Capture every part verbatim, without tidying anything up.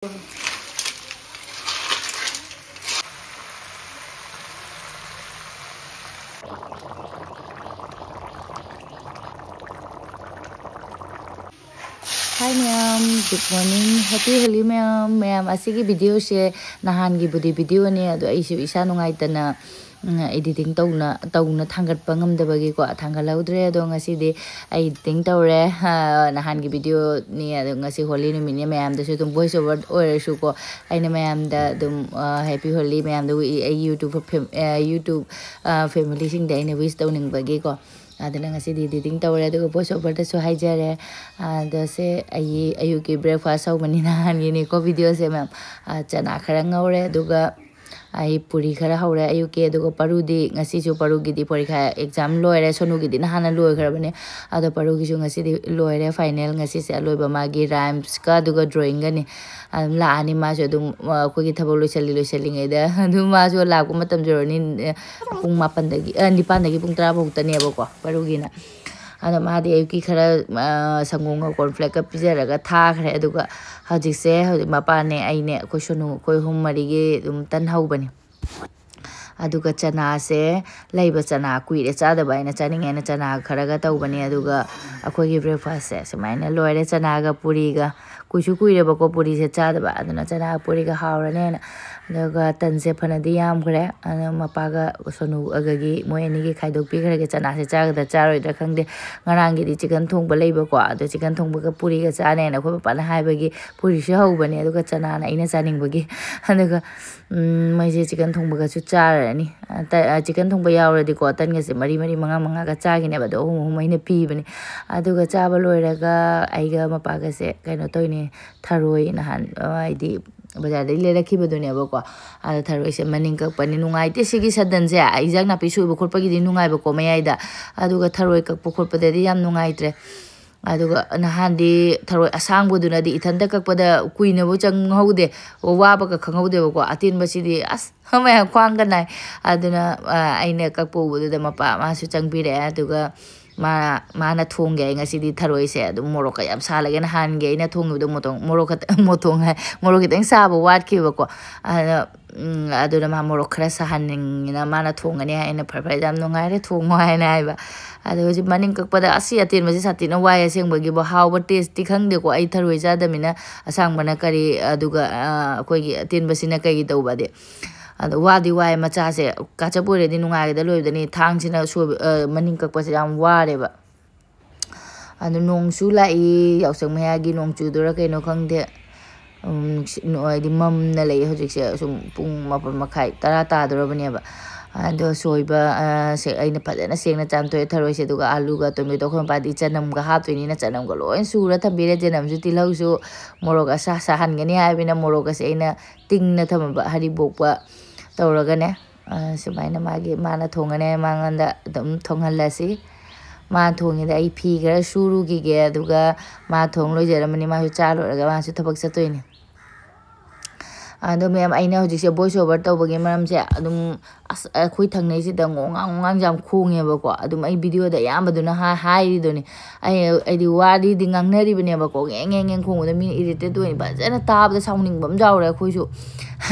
Hi ꯃꯌꯥꯝ, good morning, happy Holi ꯃꯌꯥꯝ꯫ ꯃꯌꯥꯝ, ꯑꯁꯤꯒꯤ videoꯁꯦ ꯅꯍꯥꯟꯒꯤꯕꯨꯗꯤ videoꯅꯦ, ꯑꯗꯣ ꯑꯩꯁꯨ ꯏꯁꯥ ꯅꯨꯡꯉꯥꯏꯇꯅ, ꯎꯝ, editing ꯇꯧꯅ, ꯇꯧꯅ ꯊꯥꯡꯒꯠꯄ ꯉꯝꯗꯕꯒꯤꯀꯣ, ꯊꯥꯡꯒꯠꯍꯧꯗ꯭ꯔꯦ꯫ ꯑꯗꯣ ꯉꯁꯤꯗꯤ editing ꯇꯧꯔꯦ꯫ ꯑ, ꯅꯍꯥꯟꯒꯤ videoꯅꯤ, ꯑꯗꯣ ꯉꯁꯤ Holi ꯅꯨꯃꯤꯠꯅꯦ, ꯃꯌꯥꯝꯗꯁꯨ ꯑꯗꯨꯝ voice over ꯑꯣꯏꯔꯁꯨꯀꯣ, ꯑꯩꯅ ꯃꯌꯥꯝꯗ ꯑꯗꯨꯝ, ꯑ, happy Holi ꯃꯌꯥꯝꯗ wi-, ꯑꯩ YouTube fam-, ꯑ, YouTube, ꯑ, familyꯁꯤꯡꯗ ꯑꯩꯅ wish ꯇꯧꯅꯤꯡꯕꯒꯤꯀꯣ꯫ ꯑꯗꯨꯅ ꯉꯁꯤꯗꯤ editing ꯇꯧꯔꯦ, ꯑꯗꯨꯒ voice overꯗꯁꯨ ꯍꯥꯏꯖꯔꯦ꯫ ꯑꯗꯣ ꯁꯦ ꯑꯩ ꯑꯌꯨꯛꯀꯤ breakfast ꯍꯧꯕꯅꯤ ꯅꯍꯥꯟꯒꯤꯅꯤꯀꯣ videoꯁꯦ ꯃꯌꯥꯝ꯫ ꯑ, ꯆꯅꯥ ꯈꯔ ꯉꯧꯔꯦ, ꯑꯗꯨꯒ ꯑꯩ ꯄꯨꯔꯤ ꯈꯔ ꯍꯧꯔꯦ ꯑꯌꯨꯛꯀꯤ, ꯑꯗꯨꯒ ꯄꯔꯨꯗꯤ ꯉꯁꯤꯁꯨ, ꯄꯔꯨꯒꯤꯗꯤ ꯄꯔꯤꯈꯥ exam ꯂꯣꯏꯔꯦ, ꯁꯣꯅꯨꯒꯤꯗꯤ ꯅꯍꯥꯟꯅ ꯂꯣꯏꯈ꯭ꯔꯕꯅꯦ꯫ ꯑꯗꯣ ꯄꯔꯨꯒꯤꯁꯨ ꯉꯁꯤꯗꯤ ꯂꯣꯏꯔꯦ final, ꯉꯁꯤꯁꯦ ꯑꯂꯣꯏꯕ ꯃꯥꯒꯤ rhymesꯀ ꯑꯗꯨꯒ drawingꯒꯅꯤ꯫ ꯑꯗꯨꯝ ꯂꯥꯛꯑꯅꯤ ꯃꯥꯁꯨ ꯑꯗꯨꯝ, ꯑ, ꯑꯩꯈꯣꯏꯒꯤ ꯊꯕꯛ ꯂꯣꯏꯁꯜꯂꯤ ꯂꯣꯏꯁꯜꯂꯤꯉꯩꯗ ꯑꯗꯨꯝ ꯃꯥꯁꯨ ꯂꯥꯛꯄ ꯃꯇꯝꯁꯨ ꯌꯧꯔꯅꯤ꯫ ꯑ, ꯄꯨꯡ ꯃꯥꯄꯟꯗꯒꯤ, ꯑ, ꯅꯤꯄꯥꯟꯗꯒꯤ ꯄꯨꯡ ꯇꯔꯥ ꯐꯥꯎꯇꯅꯦꯕꯀꯣ ꯄꯔꯨꯒꯤꯅ꯫ ꯑꯗꯣ ꯃꯥꯗꯤ ꯑꯌꯨꯛꯀꯤ ꯈꯔ, ꯑ, ꯁꯪꯒꯣꯝꯒ cornflakeꯀ ꯄꯤꯖꯔꯒ ꯊꯥꯈ꯭ꯔꯦ꯫ ꯑꯗꯨꯒ ꯍꯧꯖꯤꯛꯁꯦ, ꯍꯧꯖꯤꯛ ꯃꯄꯥꯅꯦ, ꯑꯩꯅꯦ, ꯑꯩꯈꯣꯏ ꯁꯣꯅꯨ, ꯑꯩꯈꯣꯏ ꯑꯍꯨꯝ ꯃꯔꯤꯒꯤ ꯑꯗꯨꯝ ꯇꯟ ꯍꯧꯕꯅꯤ꯫ ꯑꯗꯨꯒ ꯆꯅꯥꯁꯦ, ꯂꯩꯕ ꯆꯅꯥ ꯀꯨꯏꯔꯦ ꯆꯥꯗꯕ, ꯑꯩꯅ ꯆꯥꯅꯤꯡꯉꯦꯅ ꯆꯅꯥ ꯈꯔꯒ ꯇꯧꯕꯅꯦ꯫ ꯑꯗꯨꯒ ꯑꯩꯈꯣꯏꯒꯤ breakfastꯁꯦ ꯁꯨꯃꯥꯏꯅ ꯂꯣꯏꯔꯦ, ꯆꯅꯥꯒ ꯄꯨꯔꯤꯒ꯫ ꯀꯨꯏꯁꯨ ꯀꯨꯏꯔꯦꯕꯀꯣ ꯄꯨꯔꯤꯁꯦ ꯆꯥꯗꯕ, ꯑꯗꯨꯅ ꯆꯅꯥꯒ ꯄꯨꯔꯤꯒ ꯍꯥꯎꯔꯅꯦꯅ꯫ ꯑꯗꯨꯒ ꯇꯟꯁꯦ ꯐꯅꯗꯤ ꯌꯥꯝꯈ꯭ꯔꯦ, ꯑꯗꯨꯅ ꯃꯄꯥꯒ ꯁꯣꯅꯨ ꯑꯒꯒꯤ ꯃꯣꯏ ꯑꯅꯤꯒꯤ ꯈꯥꯏꯗꯣꯛꯄꯤꯈ꯭ꯔꯒꯦ꯫ ꯆꯅꯥꯁꯦ ꯆꯥꯒꯗ꯭ꯔꯥ ꯆꯥꯔꯣꯏꯗ꯭ꯔꯥ ꯈꯪꯗꯦ꯫ ꯉꯔꯥꯡꯒꯤꯗꯤ chicken ꯊꯣꯡꯕ ꯂꯩꯕꯀꯣ, ꯑꯗꯣ chicken ꯊꯣꯡꯕꯒ ꯄꯨꯔꯤꯒ ꯆꯥꯅꯦꯅ ꯑꯩꯈꯣꯏ ꯄꯄꯥꯅ ꯍꯥꯏꯕꯒꯤ ꯄꯨꯔꯤꯁꯨ ꯍꯧꯕꯅꯦ, ꯑꯗꯨꯒ ꯆꯅꯥꯅ ꯑꯩꯅ ꯆꯥꯅꯤꯡꯕꯒꯤ꯫ ꯑꯗꯨꯒ, ꯎꯝ, ꯃꯣꯏꯁꯦ chicken ꯊꯣꯡꯕꯒꯁꯨ ꯆꯥꯔꯅꯤ꯫ ꯑ, ꯇ-, ꯑ, chicken ꯊꯣꯡꯕ ꯌꯥꯎꯔꯗꯤꯀꯣ, ꯇꯟꯒꯁꯦ ꯃꯔꯤ ꯃꯔꯤ, ꯃꯉꯥ ꯃꯉꯥꯒ ꯆꯥꯈꯤꯅꯦꯕ, ꯑꯗꯣ ꯑꯍꯨꯝ ꯑꯍꯨꯝ ꯑꯩꯅ ꯄꯤꯕꯅꯦ꯫ ꯑꯗꯨꯒ ꯆꯥꯕ ꯂꯣꯏꯔꯒ ꯑꯩꯒ ꯃꯄꯥꯒꯁꯦ ꯀꯩꯅꯣ ꯇꯧꯔꯤꯅꯦ, ꯊꯔꯣꯏ ꯅꯍꯥꯟ, ꯑ, ꯍꯥꯏꯗꯤ ꯕꯖꯥꯔꯗꯒꯤ ꯂꯩꯔꯛꯈꯤꯕꯗꯨꯅꯦꯕꯀꯣ꯫ ꯑꯗꯣ ꯊꯔꯣꯏꯁꯦ ꯃꯅꯤꯡ ꯀꯛꯄꯅꯤ, ꯅꯨꯡꯉꯥꯏꯇꯦ ꯁꯤꯒꯤ ꯁꯗꯟꯁꯦ꯫ ꯏꯟꯖꯥꯡ ꯅꯥꯄꯤ ꯁꯣꯏꯕ ꯈꯣꯠꯄꯒꯤꯗꯤ ꯅꯨꯡꯉꯥꯏꯕꯀꯣ ꯃꯌꯥꯏꯗ, ꯑꯗꯨꯒ ꯊꯔꯣꯏ ꯀꯛꯄ ꯈꯣꯠꯄꯗꯗꯤ ꯌꯥꯝ ꯅꯨꯡꯉꯥꯏꯇ꯭ꯔꯦ꯫ ꯑꯗꯨꯒ ꯅꯍꯥꯟꯗꯤ ꯊꯔꯣꯏ ꯑꯁꯥꯡꯕꯗꯨꯅꯗꯤ ꯏꯊꯟꯇ ꯀꯛꯄꯗ ꯀꯨꯏꯅꯕꯨ ꯆꯪꯍꯧꯗꯦ, ꯋꯥꯕꯒ ꯈꯪꯍꯧꯗꯦꯕꯀꯣ꯫ ꯑꯇꯦꯟꯕꯁꯤꯗꯤ ꯑꯁ ꯃꯌꯥꯝ ꯈ꯭ꯋꯥꯡꯒ ꯅꯥꯏ꯫ ꯑꯗꯨꯅ, ꯑ, ꯑꯩꯅ ꯀꯛꯄ ꯎꯕꯗꯨꯗ ꯃꯄꯥ ꯃꯥꯁꯨ ꯆꯪꯕꯤꯔꯛꯑꯦ꯫ ꯑꯗꯨꯒ ꯃꯥ ꯃꯥꯅ ꯊꯣꯡꯒꯦ꯫ ꯑꯩ ꯉꯁꯤꯗꯤ ꯊꯔꯣꯏꯁꯦ ꯑꯗꯨꯝ ꯃꯣꯔꯣꯛꯀ ꯌꯥꯝ ꯁꯥꯍꯜꯂꯒꯦꯅ ꯍꯥꯟꯒꯦ꯫ ꯑꯩꯅ ꯊꯣꯡꯉꯤꯕꯗꯣ ꯃꯣꯇꯣꯡ ꯃꯣꯔꯣꯛ ꯈꯛꯇ ꯃꯣꯇꯣꯡ ꯍꯥꯏ ꯃꯣꯔꯣꯛ ꯈꯤꯇꯪ ꯁꯥꯕ ꯋꯥꯠꯈꯤꯕꯀꯣ꯫ ꯑꯗ ꯎꯝ, ꯑꯗꯨꯅ ꯃꯥ ꯃꯣꯔꯣꯛ ꯈꯔ ꯁꯥꯍꯟꯅꯤꯡꯉꯤꯅ ꯃꯥꯅ ꯊꯣꯡꯒꯅꯤ ꯍꯥꯏ꯫ ꯑꯩꯅ "ꯐꯔꯦ ꯐꯔꯦ, ꯌꯥꯝ ꯅꯨꯡꯉꯥꯏꯔꯦ, ꯊꯣꯡꯉꯣ" ꯍꯥꯏꯅ ꯍꯥꯏꯕ꯫ ꯑꯗꯣ ꯍꯧꯖꯤꯛ ꯃꯅꯤꯡ ꯀꯛꯄꯗ ꯑꯁꯤ ꯑꯇꯦꯟꯕꯁꯤ ꯁꯥꯊꯤꯅ ꯋꯥꯏ꯫ ꯑꯁꯦꯡꯕꯒꯤꯕꯨ ꯍꯥꯎꯕ ꯇꯦꯁꯇꯤ ꯈꯪꯗꯦꯀꯣ, ꯑꯩ ꯊꯔꯣꯏ ꯆꯥꯗꯕꯅꯤꯅ꯫ ꯑꯁꯥꯡꯕꯅ ꯀꯔꯤ, ꯑꯗꯨꯒ ꯑ, ꯑꯩꯈꯣꯏꯒꯤ ꯑꯇꯦꯟꯕꯁꯤꯅ ꯀꯩꯒꯤ ꯇꯧꯕꯗꯤ꯫ ꯑꯗꯣ ꯋꯥꯗꯤ ꯋꯥꯏ, ꯃꯆꯥꯁꯦ ꯀꯥꯆꯞ ꯑꯣꯏꯔꯗꯤ ꯅꯨꯡꯉꯥꯏꯒꯗ ꯂꯣꯏꯕꯗꯅꯤ꯫ ꯊꯥꯡꯁꯤꯅ ꯁꯣꯏꯕ ꯑ, ꯃꯅꯤꯡ ꯀꯛꯄꯁꯦ ꯌꯥꯝ ꯋꯥꯔꯦꯕ꯫ ꯑꯗꯣ ꯅꯣꯡꯁꯨ ꯂꯥꯛꯏ, ꯌꯥꯎꯁꯪ ꯃꯌꯥꯒꯤ ꯅꯣꯡ ꯆꯨꯗꯣꯏꯔꯥ ꯀꯩꯅꯣ ꯈꯪꯗꯦ꯫ ꯎꯝ, ꯅꯨꯡꯁꯤꯠ ꯅꯣ-, ꯍꯥꯏꯗꯤ ꯃꯝꯅ ꯂꯩ ꯍꯧꯖꯤꯛꯁꯦ꯫ ꯁꯨꯝ ꯄꯨꯡ ꯃꯥꯄꯟ ꯃꯈꯥꯏ, ꯇꯔꯥ ꯇꯥꯗꯣꯔꯕꯅꯦꯕ꯫ ꯑꯗꯣ ꯁꯣꯏꯕ, ꯑ, ꯁꯦ-, ꯑꯩꯅ ꯐꯖꯅ ꯁꯦꯡꯅ ꯆꯥꯝꯊꯣꯛꯑꯦ ꯊꯔꯣꯏꯁꯦ꯫ ꯑꯗꯨꯒ ꯑꯥꯂꯨꯒ ꯇꯣꯃꯦꯇꯣ, ꯑꯩꯈꯣꯏ ꯃꯄꯥꯗꯤ ꯆꯅꯝꯒ ꯍꯥꯞꯇꯣꯏꯅꯤꯅ ꯆꯅꯝꯒ ꯂꯣꯏ ꯁꯨꯔ ꯊꯝꯕꯤꯔꯦ꯫ ꯆꯅꯝꯁꯨ, ꯇꯤꯜꯍꯧꯁꯨ, ꯃꯣꯔꯣꯛ ꯑꯁꯥ ꯁꯥꯍꯟꯒꯅꯤ ꯍꯥꯏꯕꯅꯤꯅ ꯃꯣꯔꯣꯛꯀꯁꯦ ꯑꯩꯅ ꯇꯤꯡꯅ ꯊꯝꯃꯕ ꯍꯔꯤꯕꯣꯛꯄ ꯇꯧꯔꯒꯅꯦ꯫ ꯑ, ꯁꯨꯃꯥꯏꯅ ꯃꯥꯒꯤ, ꯃꯥꯅ ꯊꯣꯡꯉꯅꯤ, ꯃꯉꯣꯟꯗ ꯑꯗꯨꯝ ꯊꯣꯡꯍꯜꯂꯁꯤ꯫ ꯃꯥ ꯊꯣꯡꯉꯤꯗ ꯑꯩ ꯐꯤ ꯈꯔ ꯁꯨꯔꯨꯈꯤꯒꯦ, ꯑꯗꯨꯒ ꯃꯥ ꯊꯣꯡ ꯂꯣꯏꯖꯔꯝꯃꯅꯤ, ꯃꯥꯁꯨ ꯆꯥ ꯂꯣꯏꯔꯒ ꯃꯥꯁꯨ ꯊꯕꯛ ꯆꯠꯇꯣꯏꯅꯤ꯫ ꯑꯗꯣ ꯃꯌꯥꯝ, ꯑꯩꯅ ꯍꯧꯖꯤꯛꯁꯦ voice over ꯇꯧꯕꯒꯤ ꯃꯔꯝꯁꯦ ꯑꯗꯨꯝ, ꯑꯁ, ꯑꯩꯈꯣꯏ ꯊꯪꯅꯩꯁꯤꯗ ꯉꯣꯉꯥꯡ ꯉꯣꯉꯥꯡ ꯌꯥꯝ ꯈꯣꯡꯉꯦꯕꯀꯣ꯫ ꯑꯗꯨꯝ ꯑꯩ videoꯗ ꯑꯌꯥꯝꯕꯗꯨꯅ ꯍꯥ-, ꯍꯥꯏꯔꯤꯗꯨꯅꯤ꯫ ꯑꯩ, ꯑꯩꯗꯤ ꯋꯥꯔꯤꯗꯤ ꯉꯥꯡꯅꯔꯤꯕꯅꯦꯕꯀꯣ, ꯉꯦꯡ ꯉꯦꯡ ꯉꯦꯡ ꯈꯣꯡꯕꯗ ꯃꯤꯅ irritate ꯑꯣꯏꯅ ꯐꯖꯅ ꯇꯥꯕꯗ ꯁꯥꯎꯅꯤꯡꯕ ꯑꯃ ꯌꯥꯎꯔꯦ ꯑꯩꯈꯣꯏꯁꯨ꯫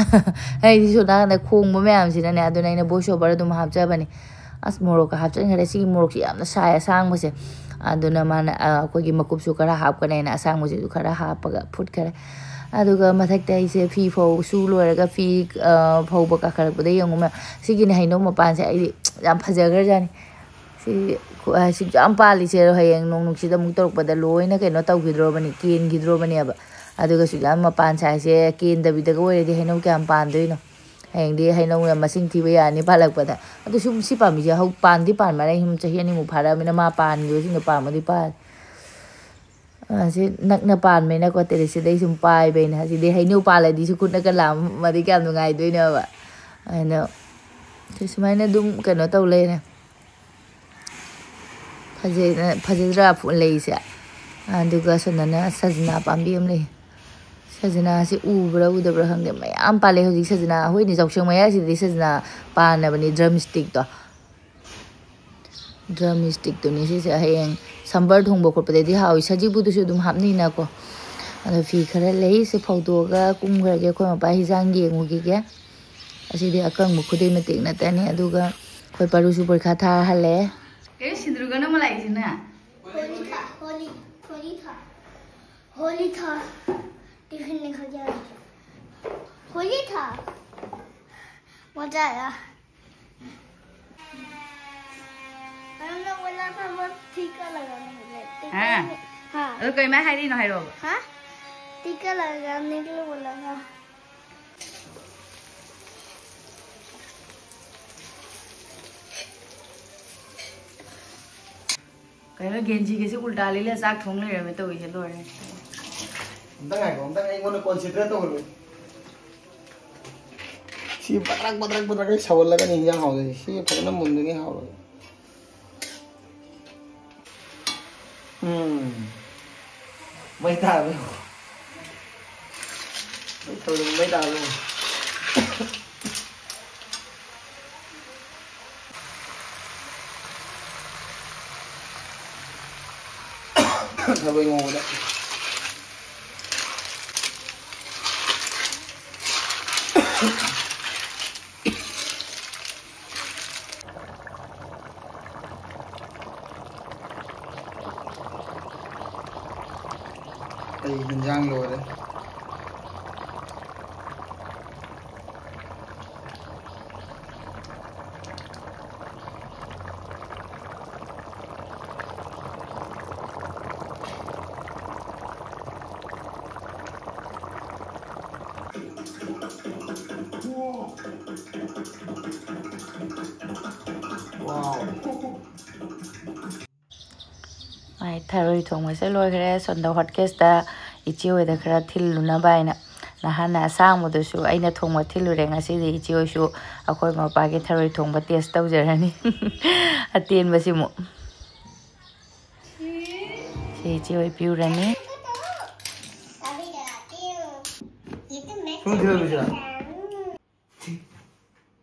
ꯑꯩꯗꯤ ꯁꯣꯝ ꯅꯥꯀꯟꯗ ꯈꯣꯡꯕ ꯃꯌꯥꯝꯁꯤꯅꯅꯦ, ꯑꯗꯨꯅ ꯑꯩꯅ voice over ꯑꯗꯨꯝ ꯍꯥꯞꯆꯕꯅꯤ꯫ ꯑꯁ, ꯃꯣꯔꯣꯛꯀ ꯍꯥꯞꯆꯤꯟꯈ꯭ꯔꯦ꯫ ꯁꯤꯒꯤ ꯃꯣꯔꯣꯛꯁꯤ ꯌꯥꯝꯅ ꯁꯥꯏ, ꯑꯁꯥꯡꯕꯁꯦ꯫ ꯑꯗꯨꯅ ꯃꯥꯅ, ꯑ, ꯑꯩꯈꯣꯏꯒꯤ ꯃꯀꯨꯞꯁꯨ ꯈꯔ ꯍꯥꯞꯀꯅꯦꯅ ꯑꯁꯥꯡꯕꯁꯤꯁꯨ ꯈꯔ ꯍꯥꯞꯄꯒ ꯐꯨꯠꯈꯔꯦ꯫ ꯑꯗꯨꯒ ꯃꯊꯛꯇ ꯑꯩꯁꯦ ꯐꯤ ꯐꯧ ꯁꯨ ꯂꯣꯏꯔꯒ ꯐꯤ, ꯑ, ꯐꯧꯕ ꯀꯥꯈꯠꯂꯛꯄꯗ ꯌꯦꯡꯉꯨ ꯃꯌꯥꯝ꯫ ꯁꯤꯒꯤꯅꯦ ꯍꯩꯅꯧ ꯃꯄꯥꯟꯁꯦ ꯑꯩꯗꯤ ꯌꯥꯝ ꯐꯖꯈ꯭ꯔꯖꯥꯠꯅꯤ꯫ ꯁꯤ ꯈꯨ-, ꯑ, ꯁꯤ ꯌꯥꯝ ꯄꯥꯜꯂꯤꯁꯦ ꯍꯌꯦꯡ ꯅꯣꯡ ꯅꯨꯡꯁꯤꯠ ꯑꯃꯨꯛ ꯇꯧꯔꯛꯄꯗ ꯂꯣꯏꯅ ꯀꯩꯅꯣ ꯇꯧꯈꯤꯗ꯭ꯔꯣꯕꯅꯤ, ꯀꯦꯟꯈꯤꯗ꯭ꯔꯣꯕꯅꯦꯕ꯫ ꯑꯗꯨꯒ ꯁꯨꯛꯌꯥꯝ ꯃꯄꯥꯟ ꯁꯥꯏꯁꯦ ꯀꯦꯟꯗꯕꯤꯗꯒ ꯑꯣꯏꯔꯗꯤ ꯍꯩꯅꯧ ꯀꯌꯥꯝ ꯄꯥꯟꯗꯣꯏꯅꯣ? ꯍꯌꯦꯡꯗꯤ ꯍꯩꯅꯧꯅ ꯃꯁꯤꯡ ꯊꯤꯕ ꯌꯥꯔꯅꯤ ꯄꯥꯜꯂꯛꯄꯗ꯫ ꯑꯗꯨ ꯁꯨꯝ ꯁꯤ ꯄꯥꯝꯕꯤꯁꯦ ꯍꯧ-, ꯄꯥꯟꯗꯤ ꯄꯥꯟ ꯃꯥꯜꯂꯦ꯫ ꯑꯩ ꯁꯨꯝ ꯆꯍꯤ ꯑꯅꯤꯃꯨꯛ ꯐꯥꯔꯛꯑꯕꯅꯤꯅ ꯃꯥ ꯄꯥꯟꯈꯤꯕꯁꯤꯡꯗꯣ ꯄꯥꯟꯕꯗꯤ ꯄꯥꯜꯂꯦ꯫ ꯑ, ꯁꯤ ꯅꯛꯅ ꯄꯥꯟꯕꯅꯤꯅꯀꯣ, terrace ꯁꯤꯗꯩ ꯁꯨꯝ ꯄꯥꯏꯕꯩꯅꯦ꯫ ꯑꯁꯤꯗꯤ ꯍꯩꯅꯧ ꯄꯥꯜꯂꯗꯤ ꯁꯤ ꯈꯨꯠꯅꯒ ꯂꯥꯝꯃꯗꯤ ꯀꯌꯥꯝ ꯅꯨꯡꯉꯥꯏꯗꯣꯏꯅꯣꯕ꯫ ꯑꯗꯣ ꯁꯤ ꯁꯨꯃꯥꯏꯅ ꯑꯗꯨꯝ ꯀꯩꯅꯣ ꯇꯧ ꯂꯩꯔꯦ꯫ ꯐꯖꯩ-, ꯐꯖꯗ꯭ꯔꯥ ꯐꯨ-, ꯂꯩꯁꯦ? ꯑꯗꯨꯒ ꯁꯣꯝꯗꯅ ꯁꯖꯅꯥ ꯄꯥꯝꯕꯤ ꯑꯃ ꯂꯩ꯫ ꯁꯖꯅꯥꯁꯤ ꯎꯕ꯭ꯔꯥ ꯎꯗꯕ꯭ꯔꯥ ꯈꯪꯗꯦ, ꯃꯌꯥꯝ ꯄꯥꯜꯂꯦ ꯍꯧꯖꯤꯛ ꯁꯖꯅꯥ꯫ ꯑꯩꯈꯣꯏꯅꯦ ꯌꯥꯎꯁꯪ ꯃꯌꯥꯁꯤꯗꯗꯤ ꯁꯖꯅꯥ ꯄꯥꯟꯅꯕꯅꯤ, drumstickꯇꯣ꯫ ꯗ꯭ꯔꯝ ꯏꯁꯇꯤꯛꯇꯨꯅꯤ ꯁꯤꯁꯦ, ꯍꯌꯦꯡ ꯁꯝꯕꯔ ꯊꯣꯡꯕ ꯈꯣꯠꯄꯗꯗꯤ ꯍꯥꯎꯏ꯫ ꯁꯖꯤꯕꯨꯗꯨꯁꯨ ꯑꯗꯨꯝ ꯍꯥꯞꯅꯩꯅꯀꯣ꯫ ꯑꯗꯣ ꯐꯤ ꯈꯔ ꯂꯩ, ꯁꯤ ꯐꯧꯗꯣꯛꯑꯒ ꯀꯨꯝꯈ꯭ꯔꯒꯦ, ꯑꯩꯈꯣꯏ ꯃꯄꯥ ꯍꯤꯟꯖꯥꯡ ꯌꯦꯡꯉꯨꯈꯤꯒꯦ꯫ ꯑꯁꯤꯗꯤ ꯑꯀꯪꯕ ꯈꯨꯗꯩ ꯃꯇꯦꯛ ꯅꯠꯇꯅꯤ꯫ ꯑꯗꯨꯒ ꯑꯩꯈꯣꯏ ꯄꯔꯨꯁꯨ ꯄꯔꯤꯈꯥ ꯊꯥꯔ ꯍꯜꯂꯛꯑꯦ꯫ ꯀꯩꯅꯣ ꯁꯤꯟꯗ꯭ꯔꯨꯒꯅ ꯑꯃ ꯂꯥꯛꯏꯁꯤꯅ? ꯍꯣꯂꯤ ꯊꯥ, ꯍꯣꯂꯤ, ꯍꯣꯂꯤ ꯊꯥ, ꯍꯣꯂꯤ ꯊꯥ, ꯇꯤꯐꯤꯟ ꯂꯩꯈꯠꯀꯦ ꯍꯥꯏ꯫ ꯍꯣꯂꯤ ꯊꯥ, ꯃꯖꯥ ꯑꯥꯌꯥ꯫ हम लोग बोला था वो टीका लगाने के लिए। टीका हाँ। नहीं, हाँ। ꯑꯗꯨ ꯀꯩꯃꯥꯏ ꯍꯥꯏꯔꯤꯅꯣ ꯍꯥꯏꯔꯛꯑꯣꯕ꯫ हाँ? टीका लगाने के लिए बोला था। ꯀꯩꯅꯣ ꯒꯦꯟꯖꯤꯒꯁꯦ ꯎꯜꯇꯥ ꯂꯤꯠꯂ ꯆꯥꯛ ꯊꯣꯡ ꯂꯩꯔꯝꯃꯦ ꯇꯧꯔꯤꯁꯦ, ꯂꯣꯏꯔꯦ꯫ ꯑꯝꯇ ꯉꯥꯏꯈꯣ, ꯑꯝꯇ ꯑꯩꯉꯣꯟꯗ concentrate ꯇꯧꯍꯜꯂꯨ꯫ ꯁꯤ ꯕꯗ꯭ꯔꯛ ꯕꯗ꯭ꯔꯛ ꯕꯗ꯭ꯔꯛ ꯁꯧꯍꯜꯂꯒꯅꯤ ꯍꯤꯟꯖꯥꯡ ꯍꯥꯎꯗꯣꯏꯁꯦ꯫ ꯁꯤ ꯐꯖꯅ ꯃꯨꯟꯗꯣꯏꯅꯤ ꯍꯥꯎꯔꯒ꯫ ꯎꯝ꯫ ꯃꯩ ꯇꯥꯔꯕ ꯌꯦꯡꯉꯣ꯫ ꯃꯩ ꯇꯧꯔꯦ, ꯃꯩ ꯇꯥꯔꯕ ꯌꯦꯡꯉꯣ꯫ ꯊꯔꯣꯏ ꯉꯧꯕꯗ꯫ ꯑꯩ ꯍꯤꯟꯖꯥꯡ ꯂꯣꯏꯔꯦ꯫ ꯃꯥꯏ ꯊꯔꯣꯏ ꯊꯣꯡꯕꯁꯦ ꯂꯣꯏꯈ꯭ꯔꯦ꯫ ꯁꯣꯝꯗ ꯍꯣꯠꯀꯦꯁꯇ ꯏꯆꯦ ꯍꯣꯏꯗ ꯈꯔ ꯊꯤꯜꯂꯨꯅꯕ ꯍꯥꯏꯅ ꯅꯍꯥꯟꯅ ꯑꯁꯥꯡꯕꯗꯨꯁꯨ ꯑꯩꯅ ꯊꯣꯡꯕ ꯊꯤꯜꯂꯨꯔꯦ꯫ ꯉꯁꯤꯗꯤ ꯏꯆꯦ ꯍꯣꯏꯁꯨ ꯑꯩꯈꯣꯏ ꯃꯄꯥꯒꯤ ꯊꯔꯣꯏ ꯊꯣꯡꯕ taste ꯇꯧꯖꯔꯅꯤ꯫ ꯑꯇꯦꯟꯕꯁꯤꯃꯨꯛ꯫ ꯁꯤ ꯏꯆꯦ ꯍꯣꯏ ꯄꯤꯔꯨꯔꯅꯤ꯫ ꯁꯨꯝ ꯊꯤꯜꯂꯨꯁꯤꯔꯥ?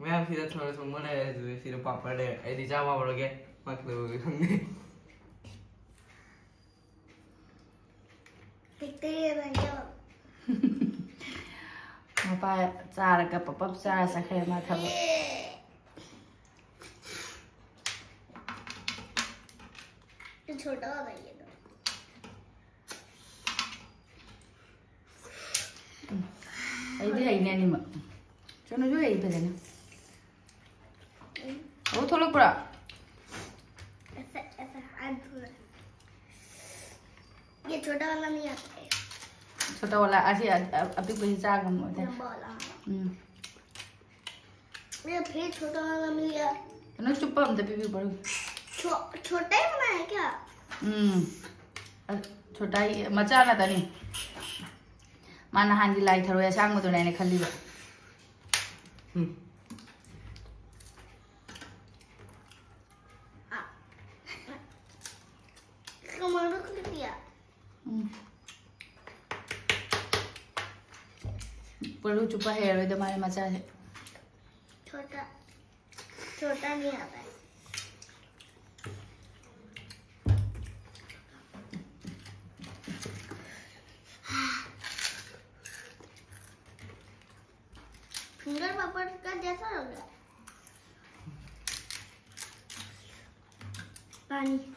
ꯃꯌꯥꯝ ꯁꯤꯗ ꯊꯔꯣꯏ ꯊꯣꯡꯕ ꯂꯩꯔꯦ, ꯑꯗꯨꯗ ꯁꯤꯗ ꯄꯥꯄꯔ ꯂꯩꯔꯦ꯫ ꯑꯩꯗꯤ ꯆꯥꯕ ꯍꯧꯔꯒꯦ꯫ ꯄꯥꯛꯅꯕ ꯈꯪꯗꯦ꯫ ꯇꯦꯛꯇꯦꯛ ꯌꯦꯟ ꯑꯣꯏꯅ ꯆꯥꯎ꯫ ꯃꯄꯥ ꯆꯥꯔꯒ ꯄꯞ ꯄꯞ ꯆꯥꯔ ꯆꯠꯈ꯭ꯔꯦ ꯃꯥ ꯊꯕꯛ꯫ ये छोटा वाला ये दो। ꯑꯩꯗꯤ ꯍꯩꯅꯦ ꯑꯅꯤꯃꯛ꯫ ꯆꯅꯨꯁꯨ ꯍꯩ ꯐꯖꯅ꯫ ꯑꯃꯨꯛ ꯊꯣꯛꯂꯛꯄ꯭ꯔꯥ? ऐसा ऐसा हाथ धोना। ये छोटा वाला नहीं आता है। ꯁꯣꯇꯥ ꯋꯥꯂꯥ ꯑꯁꯤ ꯑ- ꯑ- ꯑꯄꯤꯛꯄꯁꯤ ꯆꯥ ꯉꯝꯃꯣꯏꯗ꯫ लंबा वाला। ꯎꯝ꯫ ये फिर छोटा वाला मिल गया। ꯅꯣꯏ ꯆꯨꯞꯄ ꯑꯝꯇ ꯄꯤꯕꯤꯌꯨ ꯄꯔꯨ꯫ छो, छोटा ही बनाया क्या? ꯎꯝ꯫ ꯑ, ꯁꯣꯇꯥ ꯃꯆꯥ ꯉꯥꯛꯇꯅꯤ꯫ ꯃꯥ ꯅꯍꯥꯟꯒꯤ ꯂꯥꯏ ꯊꯔꯣꯏ ꯑꯁꯥꯡꯕꯗꯨꯅꯦ ꯑꯩꯅ ꯈꯜꯂꯤꯕ꯫ ꯎꯝ꯫ इसको मारो, खुल गया। ꯎꯝ꯫ ꯄꯔꯨ ꯆꯨꯞꯄ ꯍꯩꯔꯔꯣꯏꯗ ꯃꯥꯅꯦ ꯃꯆꯥꯁꯦ꯫ छोटा, छोटा नहीं आता है। फिंगर पापड़ का जैसा हो गया। पानी।